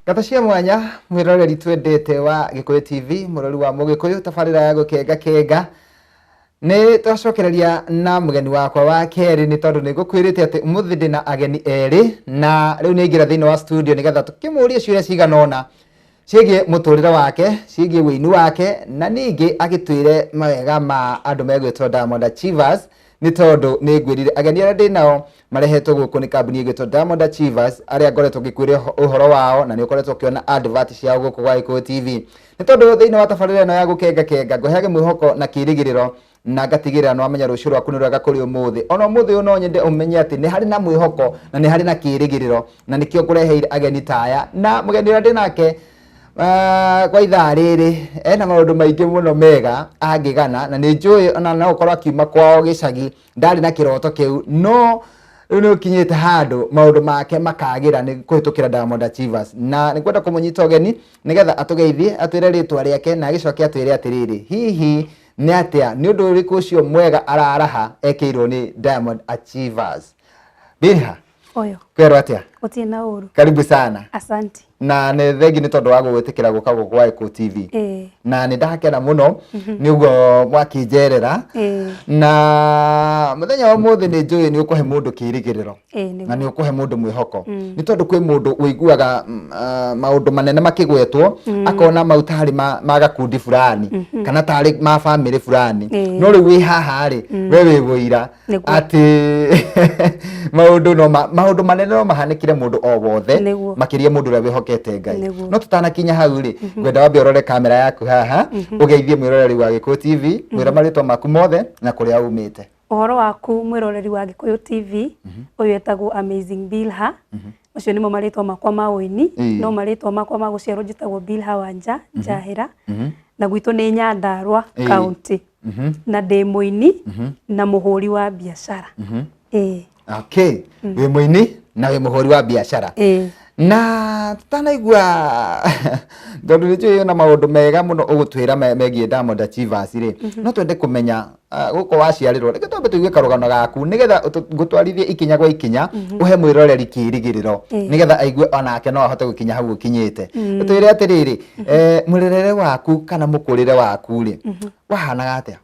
Ngatho cia mwanya mwiroreri twendete wa Gikuyu TV, murori wa Mugikuyu, tabarĩra ya gũkenga kenga. Nĩ twacokereria na mũgeni wakwa wa kerĩ, nĩ tondũ nĩ ngũkwĩrĩte atĩ ũmũthĩ ndĩ na ageni erĩ, na rĩu nĩ aingĩra thĩinĩ wa studio nĩgetha tũkĩmũrie ciũria cigana ũna ciĩgiĩ mũtũrĩre wake, ciĩgiĩ wĩini wake, na ningĩ agĩtwĩre mawega ma andũ megwĩtwo Diamond Achievers, nĩ tondũ nĩ ngwĩrire ageni arĩa ndĩ nao marehetwo gũkũ nĩ kambuni ĩgwĩtwo Diamond Achievers, arĩa ngoretwo ngĩkwĩra ũhoro wao na nĩ ũkoretwo ũkĩona advert ciao gũkũ gwa Gĩkũyũ TV. Nĩ tondũ thĩinĩ wa tabarĩra ĩno ya gũkenga kenga ngũheage mwĩhoko na kĩrĩgĩrĩro na ngatigĩrĩra nĩ wamenya rũciũ rwaku nĩ rwega kũrĩ ũmũthĩ. Ona ũmũthĩ ũyũ no nyende ũmenye atĩ nĩ harĩ na mwĩhoko na nĩ harĩ na kĩrĩgĩrĩro, na nĩkĩo ngũreheire ageni ta aya. Na mũgeni ũrĩa ndĩ nake kwa ithaa rĩrĩ ena maũndũ maingĩ mũno mega angĩgana, na nĩ njũĩ ona no ũkorwo akiuma kwao gĩcagi ndarĩ na kĩroto kĩu, no rĩu nĩ ũkinyĩte handũ maũndũ make makagĩra nĩ kũhĩtũkĩra Diamond Achievers. Na nĩ kwenda kũmũnyita ũgeni nĩgetha atũgeithie, atwĩre rĩtwa rĩake na agĩcoke atwĩre atĩrĩrĩ, hihi nĩ atĩa, nĩ ũndũ ũrĩkũ ũcio mwega araraha ekĩirwo nĩ Diamond Achievers. Bilha, Oyo. Kwerwo atĩa? Gũtirĩ na ũru. Karibu sana. Asante. Na nĩ thengi nĩ tondũ wa gũgwĩtĩkĩra gũka gũkũ gwa Gĩkũyũ TV. Na nĩ ndakena mũno nĩ ũguo mwakĩnjerera. Na mũthenya wa ũmũthĩ nĩ njũĩ nĩ ũkũhe mũndũ kĩrĩgĩrĩro. Na nĩ ũkũhe mũndũ mwĩhoko. Nĩ tondũ kwĩ mũndũ ũiguaga maũndũ manene makĩgwetwo, akona mau tarĩ ma gakundi fulani kana tarĩ ma bamĩrĩ fulani. No rĩu wĩ haha rĩ, we wĩ mũira atĩ maũndũ no maũndũ manene no mahanĩkire mũndũ o wothe, makĩria mũndũ ũrĩa wĩhokete Ngai. No tũtanakinya hau rĩ, ngwenda wambe ũrore kamera yaku haha, ũgeithie mwĩroreri wa Gĩkũyũ TV, mwĩre marĩtwa maku mothe na kũrĩa umĩte. Ũhoro waku mwĩroreri wa Gĩkũyũ TV, ũyũ etagwo Amazing Bilha. Macio nĩmo marĩtwa makwa ma ũini, no marĩtwa makwa ma gũciarwo njĩtagwo Bilha Wanja Njahĩra, na gwitũ nĩ Nyandarua County. Na ndĩ mũini na mũhũri wa biacara. Ĩĩ. Okay, wĩ mũini na wĩ mũhũri wa biacara. Na tutanaigua, tondũ nĩ njũĩ na maũndũ mega mũno ũgũtwĩra megiĩ Diamond Achievers rĩ, no twende kũmenya gũkũ waciarĩrwo. Reke twambe tũigue karũgano gaku nĩgetha ngũtwarithie ikinya gwa ikinya, ũhe mwĩroreri kĩrĩgĩrĩro nĩgetha aigue onake no ahote gũkinya hau ũkinyĩte. Ũtwĩre atĩrĩrĩ, mũrerere waku kana mũkũrĩre waku rĩ, wahanaga atĩa?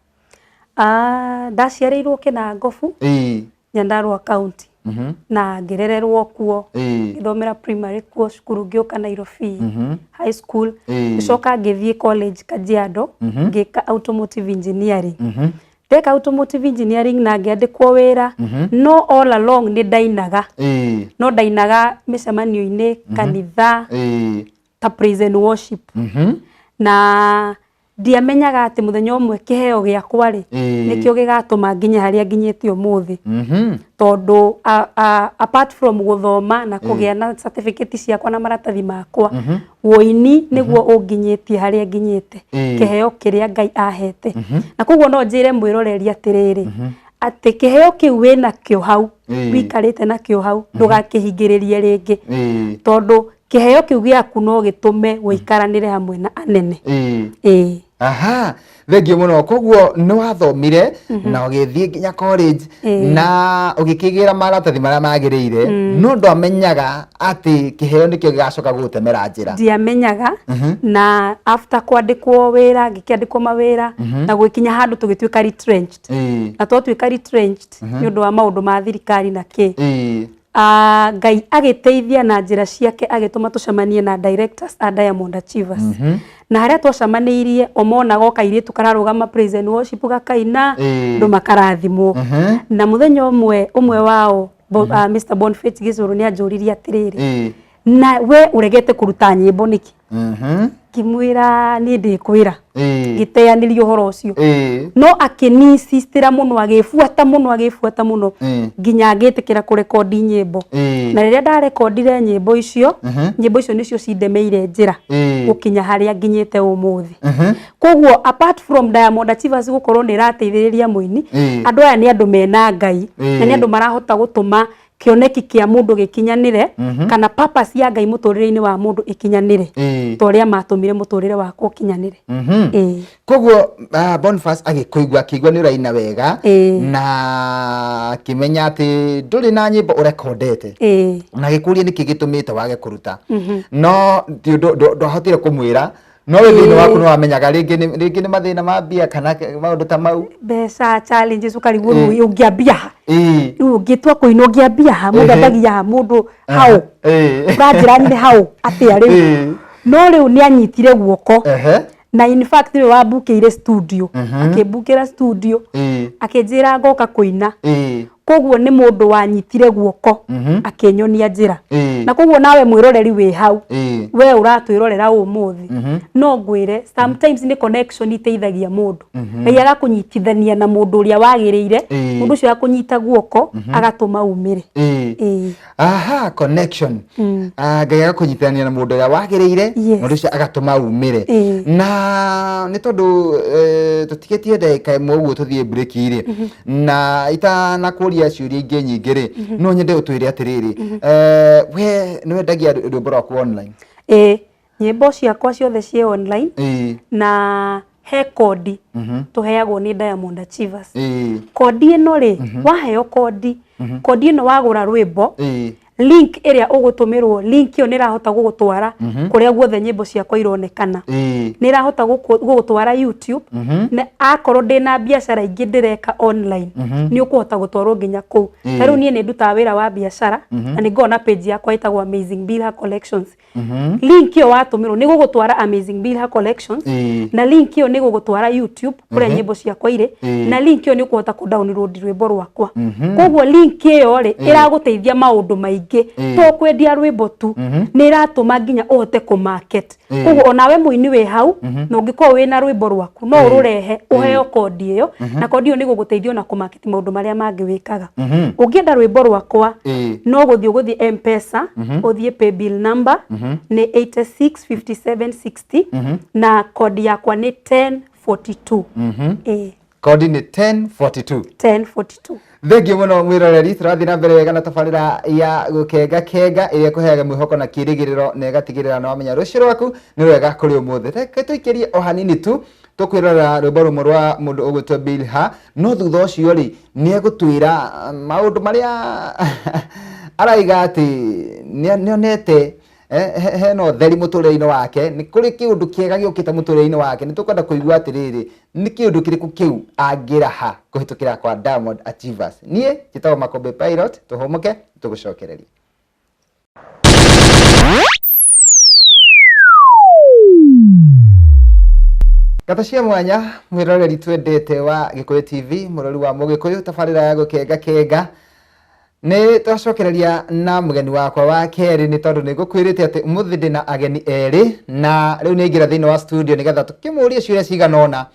Ndaciarĩirwo Kĩnangobu, Nyandarua County, na ngĩrererwo kuo, ngĩthomera primary kuo, cukuru ngĩũka Nairobi High School, ngĩcoka ngĩthiĩ college Kajiado, ngĩka automotive engineering. Ndeka automotive engineering na ngĩandĩkwo wĩra, no all along nĩ ndainaga, no ndainaga mĩcemanio-inĩ, kanitha, ta praise and worship. Na ndiamenyaga atĩ mũthenya ũmwe kĩheo gĩakwa rĩ, nĩkĩo gĩgatũma nginye harĩa nginyĩte ũmũthĩ. Tondũ apart from gũthoma na kũgĩa na certificate ciakwa na maratathi makwa, ũini nĩguo ũnginyĩtie harĩa nginyĩte, kĩheo kĩrĩa Ngai ahete. Na koguo no njĩre mwĩroreri atĩrĩrĩ, atĩ kĩheo kĩu wĩnakĩo hau, wĩikarĩte nakĩo hau, ndũgakĩhingĩrĩrie rĩngĩ. Tondũ kĩheo kĩu gĩaku no gĩtũme ũikaranĩre hamwe na anene. Ĩĩ. Aha, thengiũ mũno. Koguo nĩ wathomire na ũgĩthiĩ nginya college na ũgĩkĩgĩra maratathi marĩa magĩrĩire, no ndwamenyaga atĩ kĩheo nĩkĩo gĩgacoka gũgũtemera njĩra. Ndiamenyaga. Na after kwandĩkwo wĩra, ngĩkĩandĩkwo mawĩra na gũgĩkinya handũ tũgĩtuĩka retrenched. Na twatuĩka retrenched nĩ ũndũ wa maũndũ ma thirikari na kĩ. Ngai agĩteithia na njĩra ciake, agĩtũma tũcemanie na directors a Diamond Achievers. Na harĩa twacemanĩirie, o monaga o kairĩtu kararũgama praise and worship gakaina, andũ makarathimwo. Na mũthenya ũmwe, ũmwe wao, Mr. Boniface Gĩcũrũ, nĩ anjũririe atĩrĩrĩ, na we ũregete kũruta nyĩmbo nĩkĩ? Ngĩmwĩra niĩ ndĩkwĩra. Ngĩteanĩria ũhoro ũcio. No akĩninsistĩra mũno, agĩbuata mũno, agĩbuata mũno, nginya ngĩtĩkĩra kũrekondi nyĩmbo. Na rĩrĩa ndarekondire nyĩmbo icio, nyĩmbo icio nĩcio cindemeire njĩra gũkinya harĩa nginyĩte ũmũthĩ. Koguo apart from Diamond Achievers gũkorwo nĩ ĩrateithĩrĩria mũini, andũ aya nĩ andũ mena Ngai, na nĩ andũ marahota gũtũma Kĩoneki kĩa mũndũ gĩkinyanĩre, kana purpose ya Ngai mũtũrĩre-inĩ wa mũndũ ĩkinyanĩre, ta ũrĩa matũmire mũtũrĩre wakwa ũkinyanĩre. Koguo Boniface agĩkũigua, akĩigua nĩ ũraina wega, na akĩmenya atĩ ndũrĩ na nyĩmbo ũrekondete, na agĩkũria nĩkĩ gĩtũmĩte wage kũruta, no ti ũndũ ndwahotire kũmwĩra, no wĩ thĩinĩ waku nĩ wamenyaga rĩngĩ nĩ mathĩna ma mbia kana maũndũ ta mau. Mbeca, challenges, ũkarigwo rĩu ũngĩambia ha, rĩu ũngĩtua kũina ũngĩambia ha, mũndũ ambagia ha, mũndũ hau ũranjĩra nyine hau atĩa rĩu? No rĩu nĩ anyitire guoko, na in fact nĩwe wambukĩire studio, akĩmbukĩra studio, akĩnjĩra ngoka kũina. Koguo nĩ mũndũ wanyitire guoko, akĩnyonia njĩra. Na koguo nawe mwĩroreri wĩ hau, we ũratwĩrorera ũmũthĩ, no ngwĩre sometimes nĩ connection iteithagia mũndũ. Ngai agakũnyitithania na mũndũ ũrĩa wagĩrĩire, mũndũ ũcio akũnyita guoko agatũma umĩre. Aha, connection. Ngai agakũnyitithania na mũndũ ũrĩa wagĩrĩire, mũndũ ũcio agatũma umĩre. Na nĩ tondũ tũtigĩtie ndagĩka ĩmwe ũguo tũthiĩ break rĩ, na itanakũria ciũria ingĩ nyingĩ rĩ, no nyende ũtwĩre atĩrĩrĩ, we nĩ wendagia rwĩmbo rwaku online? Ĩĩ, nyĩmbo ciakwa ciothe ciĩ online, na he kodi tũheagwo nĩ Diamond Achievers. Kodi ĩno rĩ, waheo kodi, kodi ĩno wagũra rwĩmbo, link ĩrĩa ũgũtũmĩrwo, link ĩyo nĩ ĩrahota gũgũtwara kũrĩa guothe nyĩmbo ciakwa ironekana. Nĩ ĩrahota gũgũtwara YouTube, na akorwo ndĩna biacara ingĩ ndĩreka online, nĩ ũkũhota gũtwarwo nginya kũu. Ta rĩu niĩ nĩ ndutaga wĩra wa biacara, na nĩ ngoragwo na page yakwa ĩtagwo Amazing Bilha Collections. Link ĩyo watũmĩrwo nĩ gũgũtwara Amazing Bilha Collections, na link ĩyo nĩ gũgũtwara YouTube kũrĩa nyĩmbo ciakwa irĩ, na link ĩyo nĩ ũkũhota kũ download rwĩmbo rwakwa. Koguo link ĩyo rĩ, ĩragũteithia maũndũ maingĩ, to kwendia rwĩmbo tu, nĩ ĩratũma nginya ũhote kũ market. Koguo onawe mũini wĩ hau, na ũngĩkorwo wĩna rwĩmbo rwaku, no ũrũrehe ũheo kodi ĩyo, na kodi ĩyo nĩ ĩgũgũteithia ona kũ market maũndũ marĩa mangĩ wĩkaga. Ũngĩenda rwĩmbo rwakwa, no gũthiĩ ũgũthiĩ M-Pesa, ũthiĩ paybill number nĩ 865760, na kodi yakwa nĩ 1042. Kodi nĩ 1042. 1042. Thengiũ mũno mwĩroreri, tũrathiĩ na mbere wega na tabarĩra ya gũkenga kenga ĩrĩa ĩkũheaga mwĩhoko na kĩrĩgĩrĩro na ĩgatigĩrĩra nĩ wamenya rũciũ rwaku nĩ rwega kũrĩ ũmũthĩ. Reke tũikĩrie o hanini tu tũkwĩrorera rwĩmbo rũmwe rwa mũndũ ũgwĩtwo Bilha, no thutha ũcio rĩ nĩ egũtwĩra maũndũ marĩa araiga atĩ nĩonete hena ũtheri mũtũrĩre-inĩ wake, nĩ kũrĩ kĩũndũ kĩega gĩũkĩte mũtũrĩre-inĩ wake. Nĩ tũkwenda kũigua atĩrĩrĩ, nĩ kĩũndũ kĩrĩkũ kĩu angĩraha kũhĩtũkĩra kwa Diamond Achievers. Niĩ njĩtagwo Makũmbĩ Pilot, tũhũmũke tũgũcokererie. Ngatho cia mwanya mwĩroreri twendete wa Gĩkũyũ TV, mũrori wa Mũgĩkũyũ, tabarĩra ya gũkenga kenga. Nĩ twacokereria na mũgeni wakwa wa kerĩ, nĩ tondũ nĩ ngũkwĩrĩte atĩ ũmũthĩ ndĩna ageni erĩ, na rĩu nĩ aingĩra thĩinĩ wa studio nĩgetha tũkĩmũrie ciũria cigana ũna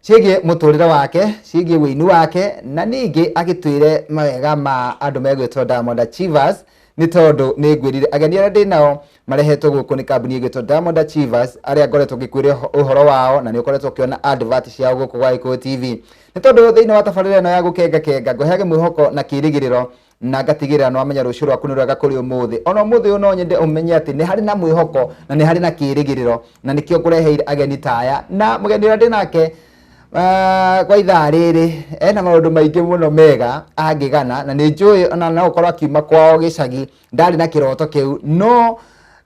ciĩgiĩ mũtũrĩre wake, ciĩgiĩ wĩini wake, na ningĩ agĩtwĩre mawega ma andũ megwĩtwo Diamond Achievers, nĩ tondũ nĩ ngwĩrire ageni arĩa ndĩ nao marehetwo gũkũ nĩ kambuni ĩgwĩtwo Diamond Achievers, arĩa ngoretwo ngĩkwĩra ũhoro wao na nĩ ũkoretwo ũkĩona advert ciao gũkũ gwa Gĩkũyũ TV. Nĩ tondũ thĩinĩ wa tabarĩra ĩno ya gũkenga kenga ngũheage mwĩhoko na kĩrĩgĩrĩro na ngatigĩrĩra nĩ wamenya rũciũ rwaku nĩ rwega kũrĩ ũmũthĩ. Ona ũmũthĩ ũyũ no nyende ũmenye atĩ nĩ harĩ na mwĩhoko na nĩ harĩ na kĩrĩgĩrĩro, na nĩkĩo ngũreheire ageni ta aya. Na mũgeni ũrĩa ndĩ nake kwa ithaa rĩrĩ ena maũndũ maingĩ mũno mega angĩgana, na nĩ njũĩ ona no ũkorwo akiuma kwao gĩcagi ndarĩ na kĩroto kĩu, no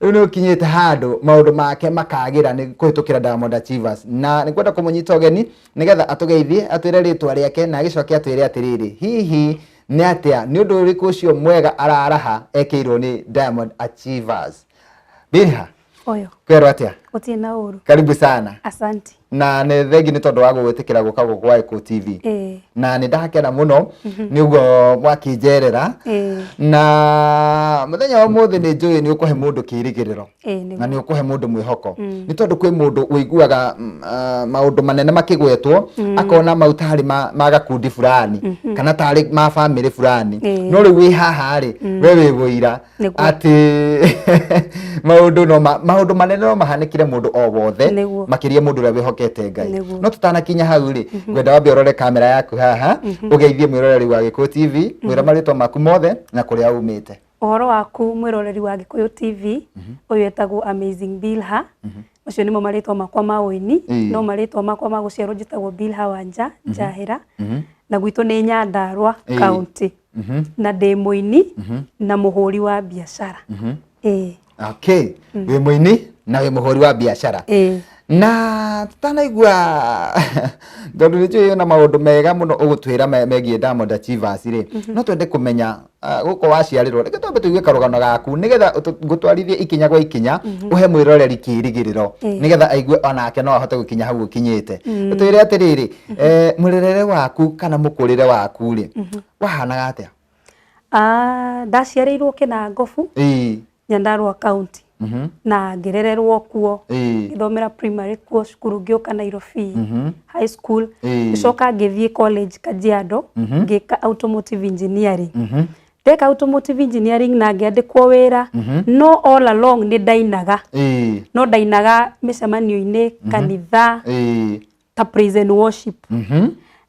rĩu nĩ ũkinyĩte handũ maũndũ make makagĩra nĩ kũhĩtũkĩra Diamond Achievers. Na nĩ ngwenda kũmũnyita ũgeni nĩgetha atũgeithie, atwĩre rĩtwa rĩake, na agĩcoke atwĩre atĩrĩrĩ, hihi nĩ atĩa, nĩ ũndũ ũrĩkũ ũcio mwega araraha ekĩirwo nĩ Diamond Achievers. Bilha, Oyo. Kwĩrwo atĩa? Gũtirĩ na ũru. Karibu sana. Asante. Na nĩ thengi nĩ tondũ wa gũgwĩtĩkĩra gũka gũkũ gwa Gĩkũyũ TV. Na nĩ ndakena mũno nĩ ũguo mwakĩnjerera. Na mũthenya wa ũmũthĩ nĩ njũĩ nĩ ũkũhe mũndũ kĩrĩgĩrĩro. Na nĩ ũkũhe mũndũ mwĩhoko. Nĩ tondũ kwĩ mũndũ ũiguaga maũndũ manene makĩgwetwo, akona mau tarĩ ma gakundi fulani, kana tarĩ ma bamĩrĩ fulani. No rĩu wĩ haha rĩ, we wĩ mũira atĩ maũndũ no maũndũ manene no mahanĩkĩre mũndũ o wothe, makĩria mũndũ ũrĩa wĩhokete. wĩhokete Ngai. Nĩguo. No tũtanakinya hau rĩ, ngwenda wambe ũrore kamera yaku haha, ũgeithie mwĩroreri wa Gĩkũyũ TV, mwĩre marĩtwa maku mothe na kũrĩa umĩte. Ũhoro waku mwĩroreri wa Gĩkũyũ TV, ũyũ etagwo Amazing Bilha. Macio nĩmo marĩtwa makwa ma ũini, no marĩtwa makwa ma gũciarwo njĩtagwo Bilha Wanja Njahĩra, na gwitũ nĩ Nyandarua County. Na ndĩ mũini na mũhũri wa biacara. Ĩĩ. Okay, wĩ mũini na wĩ mũhũri wa biacara. Ĩĩ. Na tutanaigua tondũ nĩ njũĩ na maũndũ mega mũno ũgũtwĩra megiĩ Diamond Achievers rĩ, no twende kũmenya gũkũ waciarĩrwo, reke twambe tũigue karũgano gaku nĩgetha ngũtwarithie ikinya gwa ikinya, ũhe mwĩroreri kĩĩrĩgĩrĩro nĩgetha aigue onake no ahote gũkinya hau ũkinyĩte. Ũtwĩre atĩrĩrĩ, mũrerere waku kana mũkũrĩre waku rĩ, wahanaga atĩa? Ndaciarĩirwo Kĩnangobu, Nyandarua County, na ngĩrererwo kuo, ngĩthomera primary kuo, cukuru ngĩũka Nairobi High School, ngĩcoka ngĩthiĩ college Kajiado, ngĩka automotive engineering. Ndeka automotive engineering na ngĩandĩkwo wĩra, no all along nĩ ndainaga, no ndainaga mĩcemanio-inĩ, kanitha, ta praise and worship.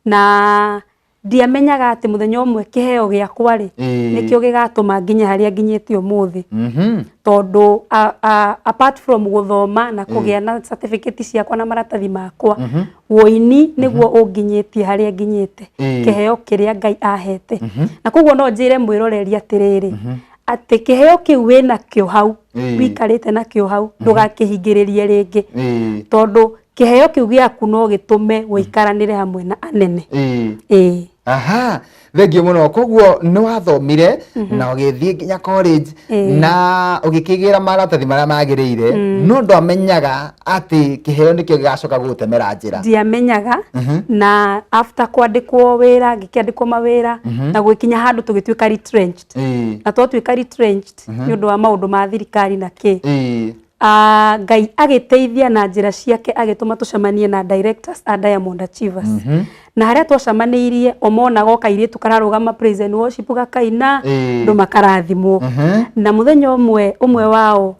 Na ndiamenyaga atĩ mũthenya ũmwe kĩheo gĩakwa rĩ, nĩkĩo gĩgatũma nginye harĩa nginyĩte ũmũthĩ. Tondũ apart from gũthoma na kũgĩa na certificate ciakwa na maratathi makwa, ũini nĩguo ũnginyĩtie harĩa nginyĩte, kĩheo kĩrĩa Ngai ahete. Na koguo no njĩre mwĩroreri atĩrĩrĩ, atĩ kĩheo kĩu wĩnakĩo hau, wĩikarĩte nakĩo hau, ndũgakĩhingĩrĩrie rĩngĩ. Tondũ kĩheo kĩu gĩaku no gĩtũme ũikaranĩre hamwe na anene. Ĩĩ. Aha, thengiũ mũno. Koguo nĩ wathomire na ũgĩthiĩ nginya college na ũgĩkĩgĩra maratathi marĩa magĩrĩire, no ndwamenyaga atĩ kĩheo nĩkĩo gĩgacoka gũgũtemera njĩra. Ndiamenyaga. Na after kwandĩkwo wĩra, ngĩkĩandĩkwo mawĩra na gũgĩkinya handũ tũgĩtuĩka retrenched. Na twatuĩka retrenched nĩ ũndũ wa maũndũ ma thirikari na kĩ. Ngai agĩteithia na njĩra ciake, agĩtũma tũcemanie na directors a Diamond Achievers. Na harĩa twacemanĩirie, o monaga o kairĩtu kararũgama praise and worship gakaina, andũ makarathimwo. Na mũthenya ũmwe, ũmwe wao,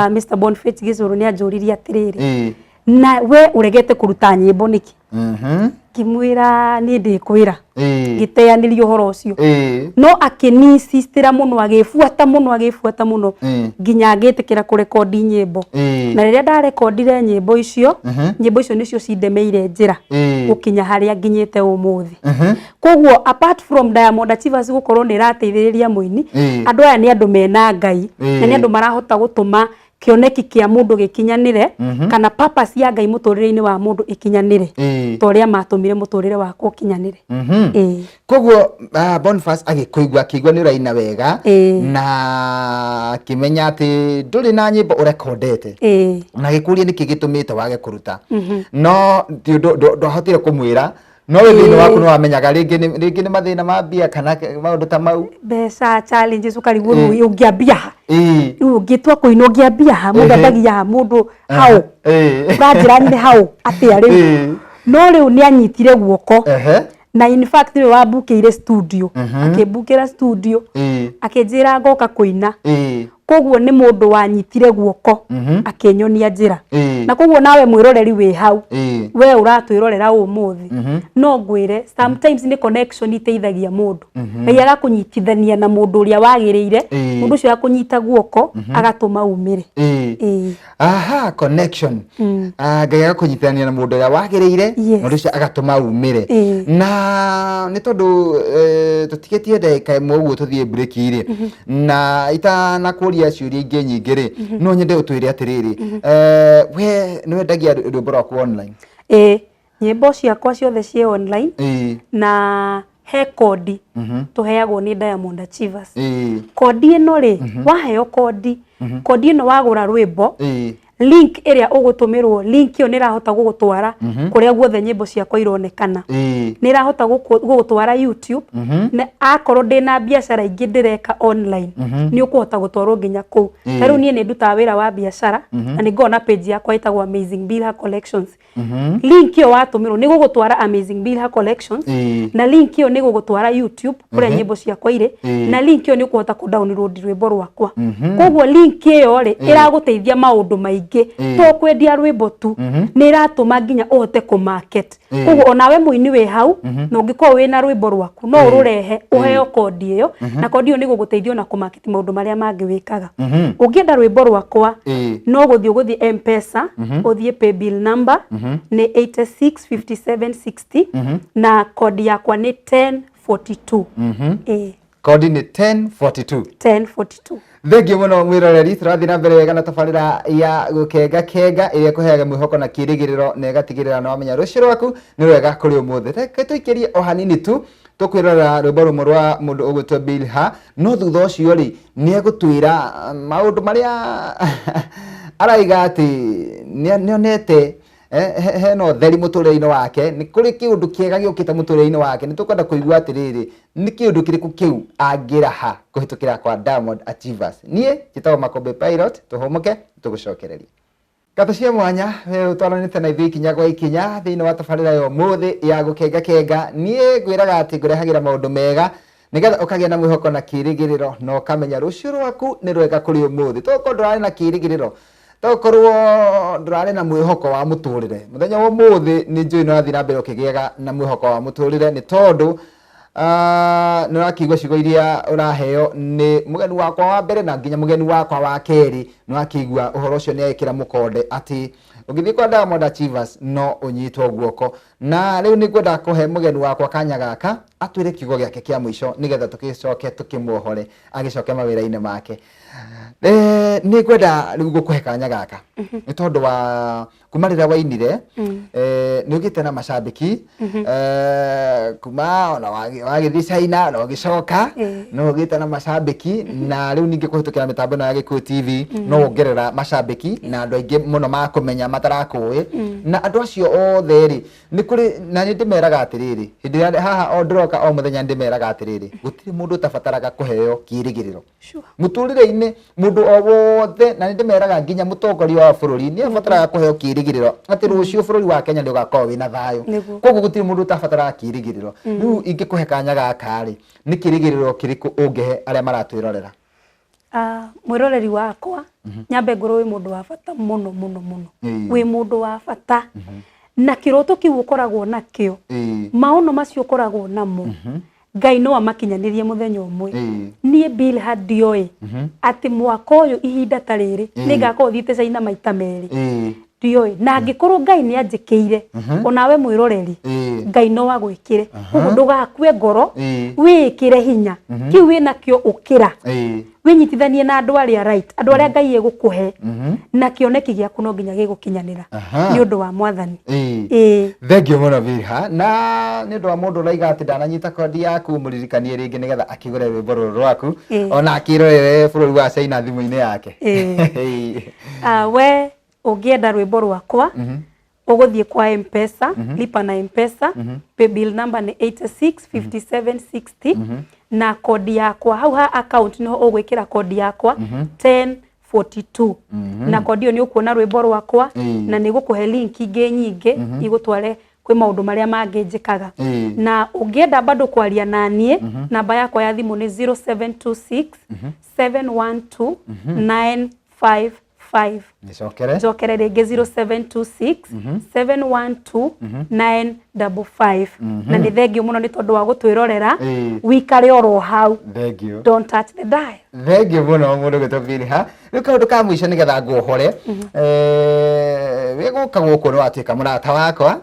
Mr. Boniface Gĩcũrũ, nĩ anjũririe atĩrĩrĩ, na we ũregete kũruta nyĩmbo nĩkĩ? Ngĩmwĩra niĩ ndĩkwĩra, ngĩteanĩria ũhoro ũcio. No akĩninsistĩra mũno, agĩbuata mũno, agĩbuata mũno, nginya ngĩtĩkĩra kũrekondi nyĩmbo. Na rĩrĩa ndarekondire nyĩmbo icio, nyĩmbo icio nĩcio cindemeire njĩra gũkinya harĩa nginyĩte ũmũthĩ. Koguo apart from Diamond Achievers gũkorwo nĩ ĩrateithĩrĩria mũini, andũ aya nĩ andũ mena Ngai, na nĩ andũ marahota gũtũma kĩoneki kĩa mũndũ gĩkinyanĩre, kana purpose ya Ngai mũtũrĩre-inĩ wa mũndũ ĩkinyanĩre, ta ũrĩa matũmire mũtũrĩre wakwa ũkinyanĩre. Koguo Boniface agĩkũigua, akĩigua nĩ ũraina wega, na akĩmenya atĩ ndũrĩ na nyĩmbo ũrekondete, na agĩkũria nĩkĩ gĩtũmĩte wage kũruta, no ti ũndũ ndwahotire kũmwĩra, no wĩ thĩinĩ waku nĩ wamenyaga rĩngĩ nĩ mathĩna ma mbia kana maũndũ ta mau. Mbeca challenges, ũkarigwo rĩu ũngĩambia ha, rĩu ũngĩtua kũina ũngĩambia ha, mũndũ ambagia ha, mũndũ hau ũranjĩra nĩ hau atĩa rĩu. No rĩu nĩ anyitire guoko, na in fact nĩwe wambukĩire studio, akĩmbukĩra studio, akĩnjĩra ngoka kũina. Koguo nĩ mũndũ wanyitire guoko, akĩnyonia njĩra. Na koguo nawe mwĩroreri wĩ hau, we ũratwĩrorera ũmũthĩ, no ngwĩre sometimes nĩ connection iteithagia mũndũ. Ngai agakũnyitithania na mũndũ ũrĩa wagĩrĩire, mũndũ ũcio akũnyita guoko agatũma umĩre. Aha, connection. Ngai agakũnyitithania na mũndũ ũrĩa wagĩrĩire, mũndũ ũcio agatũma umĩre. Na nĩ tondũ tũtigĩtie ndagĩka ĩmwe ũguo tũthiĩ break rĩ, na itanakũria ciũria ingĩ nyingĩ rĩ, no nyende ũtwĩre atĩrĩrĩ, we nĩ wendagia rwĩmbo rwaku online? Ĩĩ, nyĩmbo ciakwa ciothe ciĩ online, na he kondi tũheagwo nĩ Diamond Achievers. Kondi ĩno rĩ, waheo kondi, kondi ĩno wagũra rwĩmbo, link ĩrĩa ũgũtũmĩrwo, link ĩyo nĩ ĩrahota gũgũtwara kũrĩa guothe nyĩmbo ciakwa ironekana. Nĩ ĩrahota gũgũtwara YouTube, na akorwo ndĩna biacara ingĩ ndĩreka online, nĩ ũkũhota gũtwarwo nginya kũu. Ta rĩu niĩ nĩ ndutaga wĩra wa biacara, na nĩ ngoragwo na page yakwa ĩtagwo Amazing Bilha Collections. Link ĩyo watũmĩrwo nĩ gũgũtwara Amazing Bilha Collections, na link ĩyo nĩ gũgũtwara YouTube kũrĩa nyĩmbo ciakwa irĩ, na link ĩyo nĩ ũkũhota kũ download rwĩmbo rwakwa. Koguo link ĩyo rĩ, ĩragũteithia maũndũ maingĩ. maingĩ to kwendia rwĩmbo tu, nĩ ĩratũma nginya ũhote kũ market. Koguo onawe mũini wĩ hau na ũngĩkorwo wĩna rwĩmbo rwaku, no ũrũrehe ũheo kodi ĩyo, na kodi ĩyo nĩ ĩgũgũteithia ona kũ market maũndũ marĩa mangĩ wĩkaga. Ũngĩenda rwĩmbo rwakwa, no gũthiĩ ũgũthiĩ M-Pesa, ũthiĩ paybill number nĩ 865760, na kodi yakwa nĩ 1042. Ĩĩ. Kodi nĩ 1042. 1042. Thengiũ mũno mwĩroreri, tũrathiĩ na mbere wega na tabarĩra ya Gũkenga Kenga, ĩrĩa ĩkũheaga mwĩhoko na kĩrĩgĩrĩro na ĩgatigĩrĩra nĩ wamenya rũciũ rwaku nĩ rwega kũrĩ ũmũthĩ. Reke tũikĩrie o hanini tu tũkwĩrorera rwĩmbo rũmwe rwa mũndũ ũgwĩtwo Bilha, no thutha ũcio rĩ, nĩ egũtwĩra maũndũ marĩa araiga atĩ nĩonete hena ũtheri mũtũrĩre-inĩ wake, nĩ kũrĩ kĩũndũ kĩega gĩũkĩte mũtũrĩre-inĩ wake. Nĩ tũkwenda kũigua atĩrĩrĩ, nĩ kĩũndũ kĩrĩkũ kĩu angĩraha kũhĩtũkĩra kwa Diamond Achievers. Niĩ njĩtagwo Makũmbĩ Pilot, tũhũmũke tũgũcokererie. Ngatho cia mwanya we ũtwaranĩte na ithuĩ ikinya gwa ikinya thĩinĩ wa tabarĩra ya ũmũthĩ ya Gũkenga Kenga. Niĩ ngwĩraga atĩ ngũrehagĩra maũndũ mega nĩgetha ũkagĩa na mwĩhoko na kĩrĩgĩrĩro na ũkamenya rũciũ rwaku nĩ rwega kũrĩ ũmũthĩ. Tokorwo ndũrarĩ na kĩrĩgĩrĩro, tokorwo ndũrarĩ na mwĩhoko wa mũtũrĩre, mũthenya wa ũmũthĩ nĩ njũĩ nĩ ũrathiĩ na mbere ũkĩgĩaga na mwĩhoko wa mũtũrĩre, nĩ tondũ nĩ ũrakĩigua ciugo iria ũraheo nĩ mũgeni wakwa wa mbere na nginya mũgeni wakwa wa kerĩ. Nĩ ũrakĩigua ũhoro ũcio nĩ ekĩra mũkonde atĩ ũngĩthiĩ kwa Diamond Achievers no ũnyitwo guoko. Na rĩu nĩ ngwenda kũhe mũgeni wakwa kanya gaka atwĩre kiugo gĩake kĩa mũico, nĩgetha tũgĩcoke tũkĩmuohore agĩcoke mawĩra-inĩ make. Nĩ ngwenda rĩu gũkũhe kanya gaka nĩ tondũ wa kuma rĩrĩa wainire, nĩ ũgĩte na macambĩki kuma ona wagĩthiĩ China na ũgĩcoka, no ũgĩte na macambĩki, na rĩu ningĩ kũhĩtũkĩra mĩtambo ĩno ya Gĩkũyũ TV no wongerera macambĩki na andũ aingĩ mũno makũmenya matarakũĩ. Na andũ acio othe rĩ, nĩ kũrĩ na nĩ ndĩmeraga atĩrĩrĩ, hĩndĩ ĩrĩa haha o ndĩroka o mũthenya, nĩ ndĩmeraga atĩrĩrĩ, gũtirĩ mũndũ ũtabataraga kũheo kĩĩrĩgĩrĩro mũtũrĩre-inĩ, mũndũ o wothe. Na nĩ ndĩmeraga nginya mũtongoria wa bũrũri nĩ abataraga kũheo kĩĩrĩgĩrĩro atĩ rũciũ bũrũri wa Kenya nĩ ũgakorwo wĩna thayũ. Koguo gũtirĩ mũndũ ũtabataraga kĩĩrĩgĩrĩro. Rĩu ingĩkũhe kanya gaka rĩ, nĩ kĩĩrĩgĩrĩro kĩrĩkũ ũngĩhe arĩa maratwĩrorera? Mwĩroreri wakwa, nyambe ngorwo wĩ mũndũ wa bata mũno mũno mũno. Wĩ mũndũ wa bata na kĩroto kĩu ũkoragwo nakĩo, maono macio ũkoragwo namo, Ngai no amakinyanĩrie mũthenya ũmwe. Niĩ Bilha ndioĩ atĩ mwaka ũyũ ihinda ta rĩrĩ nĩ ngakorwo thiĩte China maita merĩ. Ndioĩ. Na angĩkorwo Ngai nĩ anjĩkĩire, onawe mwĩroreri, Ngai no agwĩkĩre. Koguo ndũgakue ngoro, wĩĩkĩre hinya. Kĩu wĩnakĩo ũkĩra. Wĩnyitithanie na andũ arĩa right, andũ arĩa Ngai egũkũhe, na kĩoneki gĩaku no nginya gĩgũkinyanĩra nĩ ũndũ wa Mwathani. Ĩĩ. Thengiũ mũno Bilha, na nĩ ũndũ wa mũndũ ũraiga atĩ ndananyita kondi yaku, mũririkanie rĩngĩ nĩgetha akĩgũre rwĩmbo rũrũ rwaku ona akĩrorere bũrũri wa China thimũ-inĩ yake. We ũngĩenda rwĩmbo rwakwa, ũgũthiĩ kwa M-Pesa, lipa na M-Pesa, paybill number nĩ 865760, na kodi yakwa hau ha account niho ũgwĩkĩra kodi yakwa 1042, na kodi ĩyo nĩ ũkuona rwĩmbo rwakwa na nĩ gũkũhe link ingĩ nyingĩ igũtware kwĩ maũndũ marĩa mangĩ njĩkaga. Na ũngĩenda bado kwaria na niĩ, namba yakwa ya thimũ nĩ 0726 712 955. Nĩcokere. Njokere rĩngĩ, 0726 712 955. Na nĩ thengiũ mũno nĩ tondũ wa gũtwĩrorera. Wikare oro hau. Thengiũ. Don't touch the dial. Thengiũ mũno mũndũ gwĩtwo Bilha. Rĩu kaũndũ ka mũico nĩgetha nguohore, wĩ gũka gũkũ nĩ watuĩka mũrata wakwa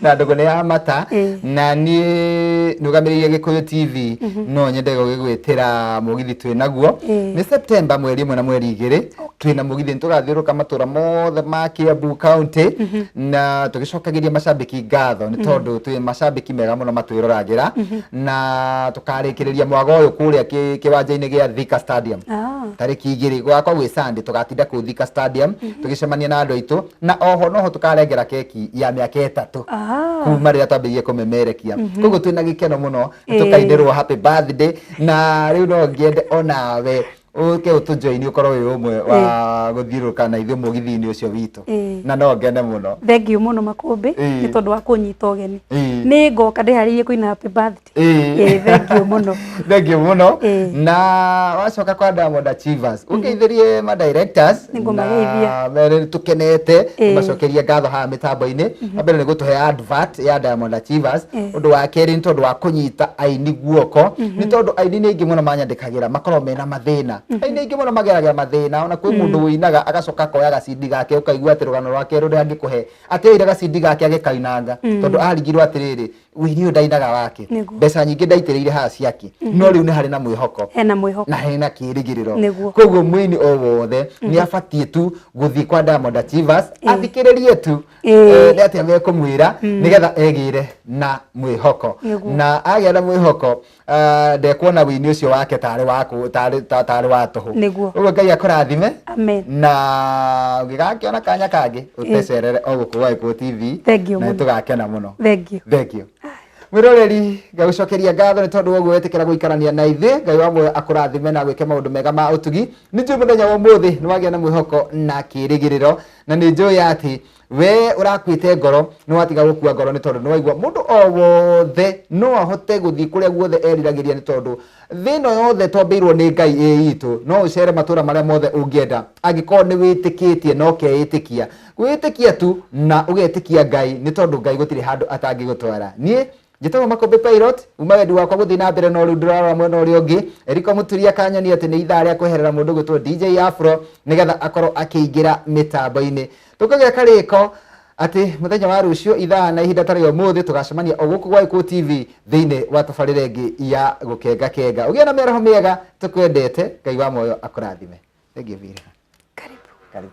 na ndũgũ nĩ ya mata, na niĩ nũgamĩrĩire Gĩkũyũ TV, no nyende gũgĩgwĩtĩra mũgithi twĩ naguo. Nĩ September 1 na 2, twĩna mũgithi, nĩ tũgathiũrũrũka matũra mothe ma Kiambu County na tũgĩcokagĩria macambĩki ngatho nĩ tondũ twĩ macambĩki mega mũno matwĩroragĩra, na tũkarĩkĩrĩria mwaga ũyũ kũrĩa kĩwanja-inĩ gĩa Thika Stadium. 2 gũgakorwo gwĩ Sunday, tũgatinda kũu Thika Stadium tũgĩcemania na andũ aitũ, na oho noho tũkarengera keki ya mĩaka 3 kuma rĩrĩa twambĩrĩirie kũmemerekia. Koguo twĩna gĩkeno mũno, tũkainĩrwo happy birthday, na rĩu no ngĩende onawe Ũke ũtũjoini ũkorwo wĩ ũmwe wa gũthiũrũrũka na ithuĩ mũgithi-inĩ ũcio witũ. Na no ngene mũno. Thengiũ mũno Makũmbĩ nĩ tondũ wa kũnyita ũgeni. Nĩ ngoka ndĩharĩirie kũina happy birthday. Ĩĩ, thengiũ mũno. Thengiũ mũno. Na wacoka kwa Diamond Achievers, ũngeithĩrie ma directors. Nĩngũmageithia. Na mere tũkenete, macokerie ngatho haha mĩtambo-inĩ. Wa mbere nĩ gũtũhe advert ya Diamond Achievers. Ũndũ wa kerĩ nĩ tondũ wa kũnyita aini guoko. Nĩ tondũ aini nĩ aingĩ mũno manyandĩkagĩra makoragwo mena mathĩna. Aini aingĩ mũno mageragĩra mathĩna. Ona kwĩ mũndũ ũinaga agacoka akoya gacindi gake ũkaigua atĩ rũgano rwake rũrĩa angĩkũhe atĩ oire gacindi gake agĩkainanga tondũ arigirwo atĩrĩrĩ ũini ũyũ ndainaga wake mbeca nyingĩ ndaitĩrĩire haha ciake no rĩu nĩ harĩ na mwĩhoko hena mwĩhoko na hena kĩrĩgĩrĩro. Koguo mũini o wothe nĩ abatiĩ tu gũthiĩ kwa Diamond Achievers athikĩrĩrie tu nĩ atĩa mekũmwĩra nĩgetha egĩre na mwĩhoko. Na agĩa na mwĩhoko ndekuona wĩini ũcio wake tarĩ wa tarĩ wa tũhũ. Ũguo Ngai akũrathime. Amen. Na ũngĩgakĩona kanya kangĩ ũtecerere o gũkũ gwa Gĩkũyũ TV na nĩtũgakena mũno. Thengiũ. Thengiũ. Mwĩroreri, ngagũcokeria ngatho nĩ tondũ wa ũguo wetĩkĩra gũikarania na ithuĩ. Ngai wa muoyo akũrathime na gwĩke maũndũ mega ma ũtugi. Nĩ njũĩ mũthenya wa ũmũthĩ nĩ wagĩa na mwĩhoko na kĩrĩgĩrĩro, na nĩ njũĩ atĩ we ũrakuĩte ngoro nĩ watiga gũkua ngoro nĩ tondũ nĩ waigua mũndũ o wothe no ahote gũthiĩ kũrĩa guothe eriragĩria nĩ tondũ thĩ ĩno yothe twambĩirwo nĩ Ngai ĩ itũ. No ũcere matũra marĩa mothe ũngĩenda angĩkorwo nĩ wĩtĩkĩtie na ũkeĩtĩkia. Gwĩtĩkia tu na ũgetĩkia Ngai nĩ tondũ Ngai gũtirĩ handũ atangĩgũtwara. Niĩ njĩtagwo Makũmbĩ Pilot, uma wendi wakwa gũthiĩ na mbere no rĩu ndĩrarora mwena ũrĩa ũngĩ. Eriko Mũturia kanyoni atĩ nĩ ithaa rĩa kweherera mũndũ gwĩtwo DJ Afro nĩgetha akorwo akĩingĩra mĩtambo-inĩ. Tũkũgĩa karĩko atĩ mũthenya wa rũciũ ithaa na ihinda ta rĩa ũmũthĩ tũgacemania o gũkũ gwa Gĩkũyũ TV thĩinĩ wa tabarĩra ĩngĩ ya Gũkenga Kenga. Ũgĩe na mĩaraho mĩega, tũkwendete. Ngai wa muoyo akũrathime. Thengiũ Vira. Karibu. Karibu.